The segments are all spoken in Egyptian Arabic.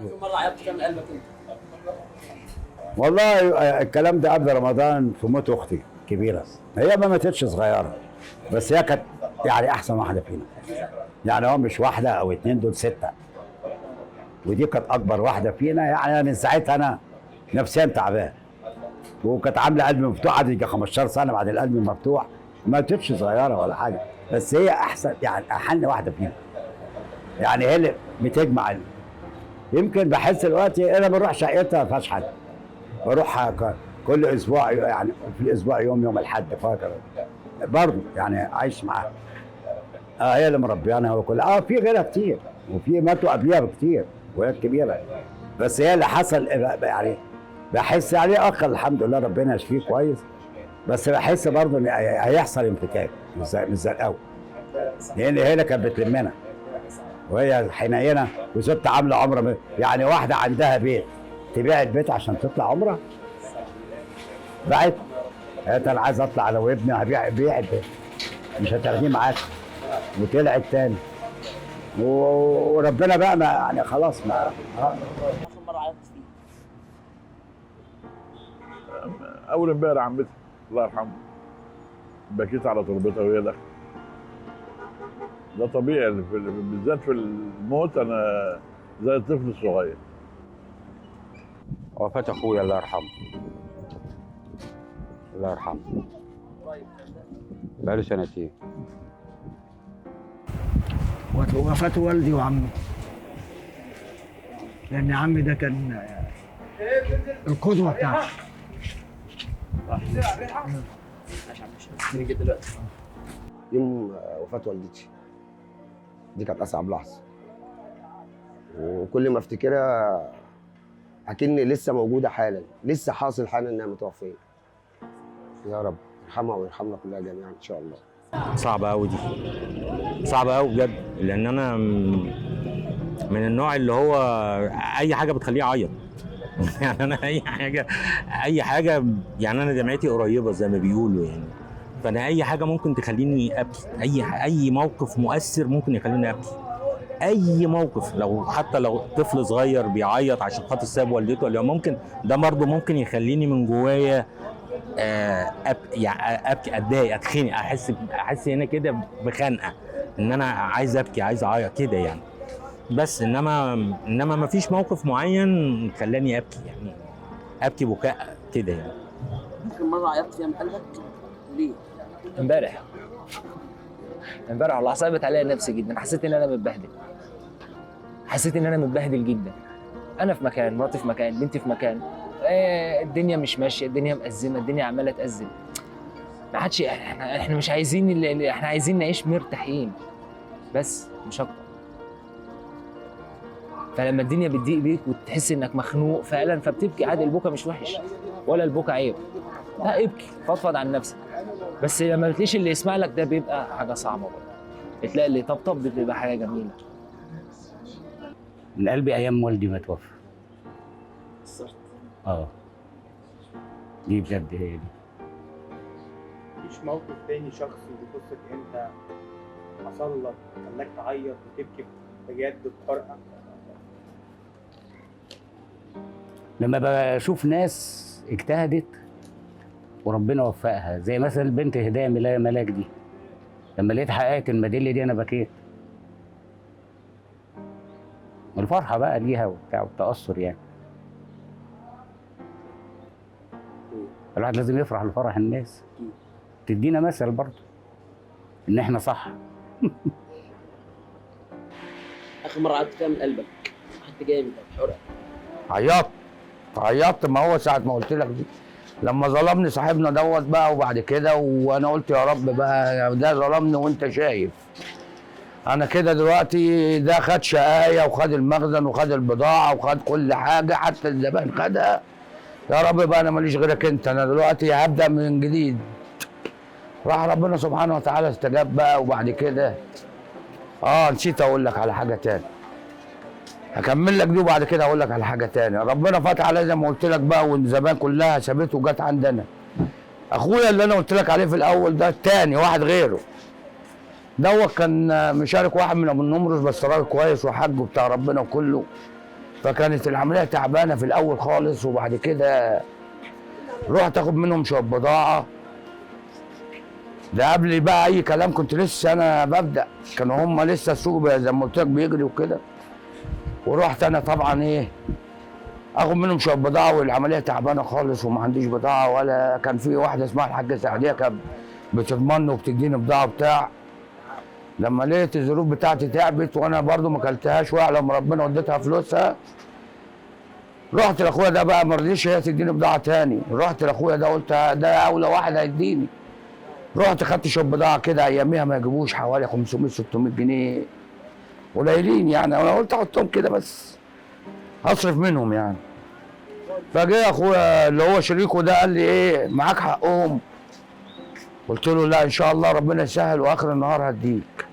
اخر مرة عيطت فيها من قلبك انت؟ والله الكلام ده قبل رمضان في موت اختي كبيرة، هي ما ماتتش صغيرة، بس هي كانت يعني احسن واحدة فينا. يعني هو مش واحدة او اتنين، دول 6، ودي كانت اكبر واحدة فينا. يعني انا من ساعتها انا نفسيا تعبان، وكانت عامله قلب مفتوح، قعدت يجي 15 سنة بعد القلب المفتوح، ما ماتتش صغيرة ولا حاجة، بس هي احسن يعني احن واحدة فينا. يعني هي اللي بتجمع. يمكن بحس دلوقتي انا بروح شقتها ما فيهاش حد، بروح كل اسبوع، يعني في الاسبوع يوم الاحد فاكر برضه، يعني عايش معاها. هي اللي مربيانا وكل في غيرها كتير، وفي ماتوا قبليها بكتير وهي كبيرة، بس هي اللي حصل يعني. بحس عليه اخ الحمد لله ربنا يشفيه كويس، بس بحس برضه ان هيحصل انفكاك مش زي الاول، لان هي اللي كانت بتلمنا وهي حنينه، وست عامله عمره، يعني واحدة عندها بيت تبيع البيت عشان تطلع عمره، باعت قالت انا عايز اطلع انا وابني، هبيع بيع البيت مش هتاخديه معاك، وطلعت تاني وربنا بقى ما يعني خلاص ما. اخر مرة عيطت فيه؟ اول امبارح عمتي الله يرحمها، بكيت على تربتها وهي داخله. ده طبيعي بالذات في الموت، انا زي الطفل الصغير. وفاة اخويا الله يرحمه، الله يرحمه، بقاله سنتين. وفاة والدي وعمي، لأن عمي ده كان القدوة بتاعتي. ماشي دلوقتي. يوم وفاة والدتي دي كانت أصعب لحظة، وكل ما أفتكرها أكني لسه موجودة حالا، لسه حاصل حالا إنها متوفية. يا رب يرحمها ويرحمنا كلها جميعا إن شاء الله. صعبة أوي دي، صعبة أوي بجد، لأن أنا من النوع اللي هو أي حاجة بتخليه يعيط. يعني أنا أي حاجة يعني أنا دمعتي قريبة زي ما بيقولوا يعني، فأنا أي حاجة ممكن تخليني أبكي، أي موقف مؤثر ممكن يخليني أبكي، أي موقف، لو حتى لو طفل صغير بيعيط عشان خاطر ساب والدته ولا ممكن، ده برضه ممكن يخليني من جوايا يعني ابكي، اتضايق، اتخنق، احس هنا كده بخنقه، ان انا عايز ابكي، عايز اعيط كده يعني. بس انما ما فيش موقف معين خلاني ابكي، يعني ابكي بكاء كده يعني. اخر مرة عيطت فيها من قلبك ليه؟ امبارح والله صعبت عليا نفسي جدا، حسيت ان انا متبهدل، حسيت ان انا متبهدل جدا. انا في مكان، مراتي في مكان، بنتي في مكان، الدنيا مش ماشية، الدنيا مأزمه، الدنيا عماله تأزم. ما حدش، احنا مش عايزين، احنا عايزين نعيش مرتاحين بس، مش اكتر. فلما الدنيا بتضيق بيك وتحس انك مخنوق فعلا فبتبكي عادي. البكا مش وحش ولا البكا عيب، لا ابكي، فضفض عن نفسك. بس لما بتلاقيش اللي يسمع لك ده بيبقى حاجة صعبة برضه، بتلاقي اللي طبطب دي بتبقى حاجة جميلة. من قلبي ايام والدي ما توفى. دي بجد هي دي. مفيش موقف تاني شخصي بيخصك انت حصل لك خلاك تعيط وتبكي بجد بحرقه؟ لما بشوف ناس اجتهدت وربنا وفقها، زي مثلا البنت هدايا ملاك دي، لما لقيت حققت الميداليه دي انا بكيت الفرحة بقى ليها وبتاع والتاثر يعني. الواحد لازم يفرح لفرح الناس، تدينا مثل برضه ان احنا صح. اخر مرة عيطت فيها من قلبك حتى جامد او حرقه؟ عيطت، ما هو ساعة ما قلت لك دي، لما ظلمني صاحبنا دوت بقى، وبعد كده وانا قلت يا رب بقى ده ظلمني وانت شايف، انا كده دلوقتي ده خد شقايه وخد المخزن وخد البضاعة وخد كل حاجة، حتى الزبائن خدها. يا رب بقى انا ماليش غيرك انت، انا دلوقتي هبدا من جديد. راح ربنا سبحانه وتعالى استجاب بقى. وبعد كده نسيت اقول لك على حاجة تاني، هكمل لك دي وبعد كده اقول لك على حاجة تاني. ربنا فتح عليا زي ما قلت لك بقى، والزبائن كلها سابته وجت عندنا. اخويا اللي انا قلت لك عليه في الاول ده التاني، واحد غيره دوت، كان مشارك واحد من ابو النمرس، بس راجل كويس وحاجه بتاع ربنا وكله. فكانت العملية تعبانة في الاول خالص، وبعد كده رحت اخد منهم شوية بضاعة. ده قبل بقى اي كلام، كنت لسه انا ببدا، كانوا هم لسه السوق زي ما قلت لك بيجري وكده. ورحت انا طبعا ايه اخد منهم شوية بضاعة، والعملية تعبانة خالص وما عنديش بضاعة، ولا كان في واحدة اسمها الحاجة سعديه كانت بتضمني وبتديني بضاعة بتاع. لما لقيت الظروف بتاعتي تعبت وانا برضو ما اكلتهاش واعلم ربنا وديتها فلوسها، رحت لاخويا ده بقى ما رضيش هي تديني بضاعة تاني. رحت لاخويا ده قلت ده اولى واحد هيديني. رحت خدت شوية بضاعة كده اياميها ما يجيبوش حوالي 500 600 جنيه، قليلين يعني، انا قلت احطهم كده بس اصرف منهم يعني. فجاء اخويا اللي هو شريكه ده قال لي ايه معاك حقهم؟ قلت له لا ان شاء الله ربنا يسهل واخر النهار هديك.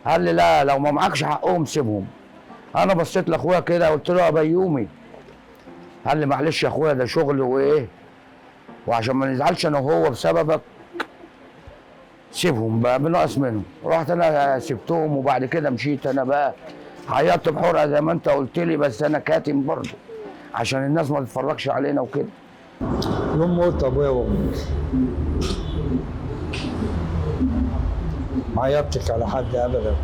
قال لي لا لو ما معكش حقهم سيبهم. انا بصيت لاخويا كده قلت له يا بيومي. قال لي معلش يا اخويا ده شغل وايه، وعشان ما نزعلش انا وهو بسببك سيبهم بقى بنقص منهم. رحت انا سبتهم، وبعد كده مشيت انا بقى عيطت بحرقه زي ما انت قلت لي، بس انا كاتم برضه عشان الناس ما تتفرجش علينا وكده. يوم موت ابويا وامي ما عيطتش على حد ابدا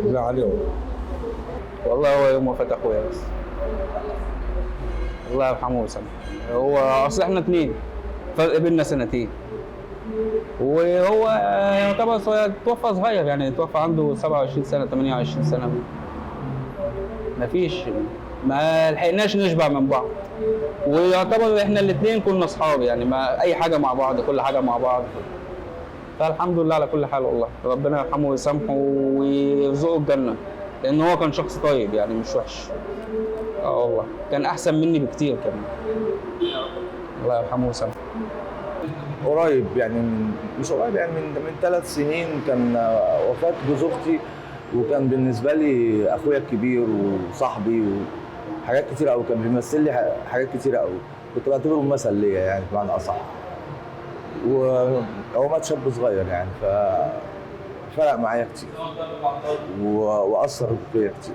لا عليهم. والله هو يوم وفاة اخويا بس، الله يرحمه ويسامحه. هو اصل احنا اتنين، فرق بينا سنتين، وهو يعتبر توفى صغير يعني، توفى عنده 27 سنة 28 سنة. مفيش، ما لحقناش نشبع من بعض، ويعتبر احنا الاثنين كنا اصحاب يعني، ما اي حاجة مع بعض، كل حاجة مع بعض. فالحمد لله على كل حال، والله ربنا يرحمه ويسامحه ويرزقه الجنة، لان هو كان شخص طيب يعني، مش وحش. والله كان احسن مني بكتير كمان، الله يرحمه ويسامحه. قريب يعني، مش قريب يعني، من 3 سنين كان وفاة جوز اختي، وكان بالنسبة لي اخويا الكبير وصاحبي وحاجات كتير قوي، كان بيمثل لي حاجات كتير قوي، كنت بعتبره مثل ليا يعني بمعنى اصح. وهو مات شاب صغير يعني، ففرق معايا كتير واثر فيا كتير.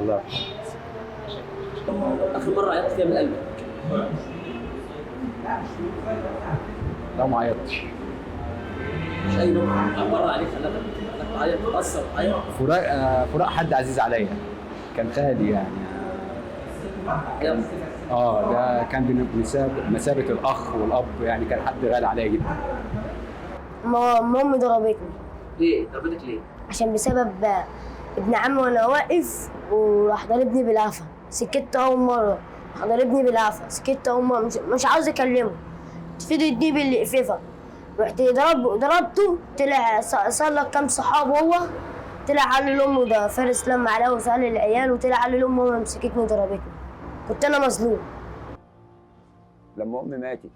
الله يرحمه. اخر مرة عيطت فيها من قلبك؟ لا ما عيطتش. مش اي موقف مر عليك خلاك تعيط، تتاثر تعيط؟ فراق حد عزيز عليا، كان خالي يعني. ده كان بمثابة الاخ والاب يعني، كان حد غالي عليا جدا. مامي ضربتني. ليه؟ ضربتك ليه؟ عشان بسبب ابن عمي وانا واقف وراح ضربني بالقفا، سكت اول مرة، راح ضربني بالقفا، سكت اول مرة، مش عاوز اكلمه، فضل يديني بالقفافه، رحت ضربته، طلع صار كام صحاب هو، طلع قال لامه ده فارس لما عليا وسال العيال، وطلع قال لامه ماما مسكتني ضربتني، كنت انا مظلوم. لما امي ماتت،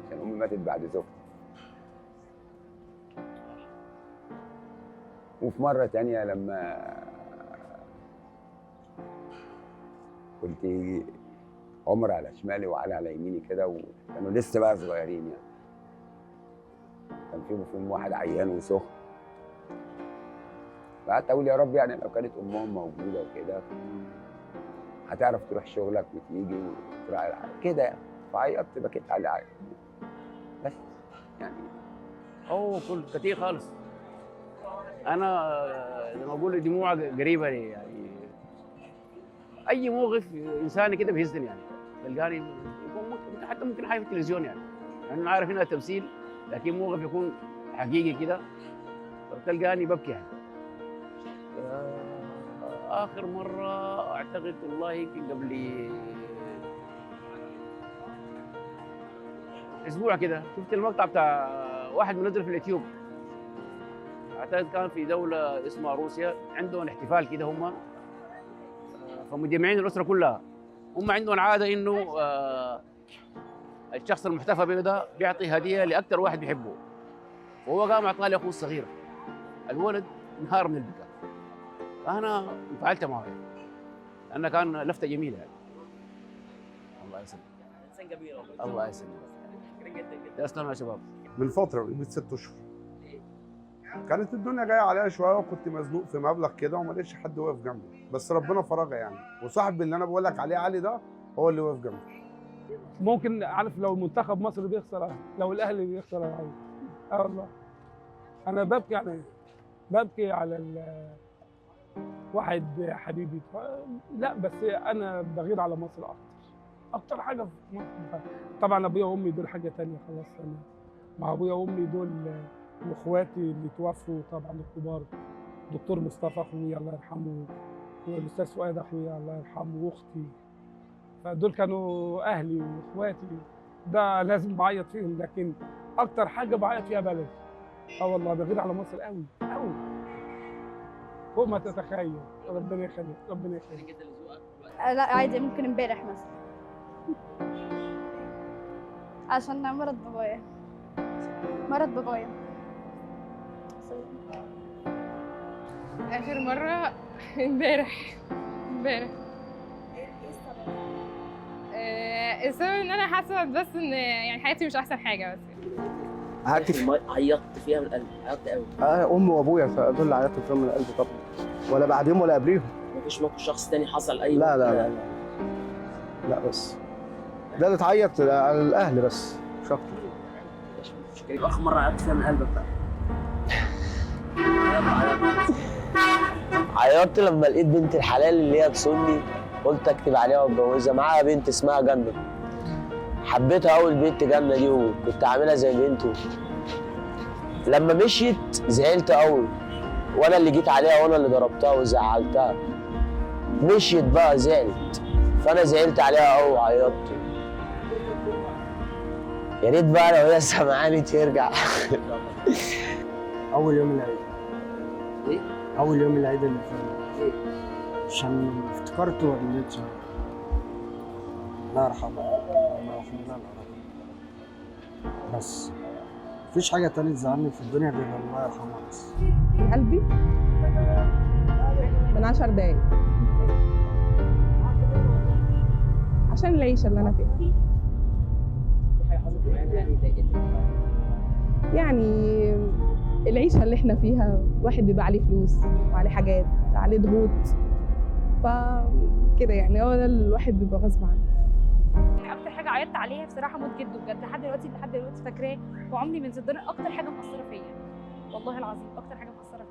عشان امي ماتت بعد زوجتي. وفي مرة تانية لما كنت عمر على شمالي وعلي على يميني كده، وكانوا لسه بقى صغيرين يعني، كان فيهم واحد عيان وسخن، فقعدت اقول يا رب يعني لو كانت امهم موجودة وكده هتعرف تروح شغلك وتيجي وتراعي كده يعني. فعيطت، بكيت على عيط بس يعني. كل كتير خالص. انا زي ما بقول دموع قريبه لي يعني، اي موقف انساني كده بيهزني يعني، تلقاني يكون ممكن حتى ممكن حاجة في التلفزيون يعني، انا عارف انها تمثيل، لكن موقف يكون حقيقي كده تلقاني ببكي يعني. اخر مرة اعتقد والله يمكن قبل اسبوع كده، شفت المقطع بتاع واحد منزل في اليوتيوب، اعتقد كان في دولة اسمها روسيا، عندهم احتفال كده هم، فمجمعين الاسرة كلها. هم عندهم عادة انه الشخص المحتفى به ده بيعطي هديه لاكثر واحد بيحبه، وهو قام اعطاها لاخوه الصغير. الولد انهار من البكاء، فانا انفعلت معه يعني، لانه كان لفته جميلة يعني. الله يسلمك. انسان جميل والله. الله يسلمك. تسلم يا شباب. من فترة، من 6 اشهر. كانت الدنيا جاية عليا شوية وكنت مزنوق في مبلغ كده وما لقيتش حد واقف جنبي، بس ربنا فرجها يعني. وصاحبي اللي انا بقول لك عليه علي ده هو اللي واقف جنبي. ممكن عارف لو منتخب مصر بيخسر، لو الاهلي بيخسر اعيط. والله انا ببكي على ببكي على واحد حبيبي. لا بس انا بغير على مصر اكتر حاجة في مصر. طبعا ابويا وامي دول حاجة ثانية خلاص، انا مع ابويا وامي دول واخواتي اللي توفوا طبعا الكبار، دكتور مصطفى اخويا الله يرحمه، والاستاذ فؤاد اخويا الله يرحمه، واختي، فدول كانوا اهلي واخواتي، ده لازم بعيط فيهم. لكن اكتر حاجة بعيط فيها بلدي. والله بغير على مصر قوي قوي فوق ما تتخيل. ربنا يخليك، ربنا يخليك. لا عادي، ممكن امبارح مثلا عشان مرض بابايا، مرض بابايا. آخر مرة امبارح. امبارح ايه السبب؟ السبب ان انا حاسة بس ان يعني حياتي مش احسن حاجة. بس قعدت عيطت فيها من القلب، عيطت قوي. امي وابويا دول اللي عيطت فيهم من القلب طبعا، ولا بعديهم ولا قبليهم. مفيش موقف شخص تاني حصل اي؟ لا لا لا لا لا، بس ده اللي اتعيط على الاهل بس مش اكتر. اخر مرة عيطت فيها من قلبك بقى؟ عيطت لما لقيت بنت الحلال اللي هي تصوني، قلت اكتب عليها واتجوزها. معاها بنت اسمها جنة، حبيتها اول بنت جنة دي وكنت عاملها زي بنته. لما مشيت زعلت قوي، وانا اللي جيت عليها وانا اللي ضربتها وزعلتها. مشيت بقى زعلت، فانا زعلت عليها قوي وعيطت. يا ريت بقى لو هي سامعاني ترجع. اول يوم العيد. ايه؟ اول يوم العيد اللي فات. ليه؟ عشان افتكرت والدتي الله يرحمها، الله يغفر لها الأرض. بس مفيش حاجة تانية تزعلني في الدنيا غير الله يرحمها بس. من قلبي من 10 دقايق عشان العيشة اللي أنا فيها. في حاجة حصلت معانا يعني ضايقتك؟ يعني العيشة اللي احنا فيها، واحد بيبقى عليه فلوس وعليه حاجات، عليه ضغوط، فكده يعني هو ده الواحد بيبقى غصب عنه. اكتر حاجة عيطت عليها بصراحة موت جده بجد، لحد دلوقتي فاكراه وعمري ما انساه. اكتر حاجة مأثره فيا والله العظيم، اكتر حاجة مأثره فيا.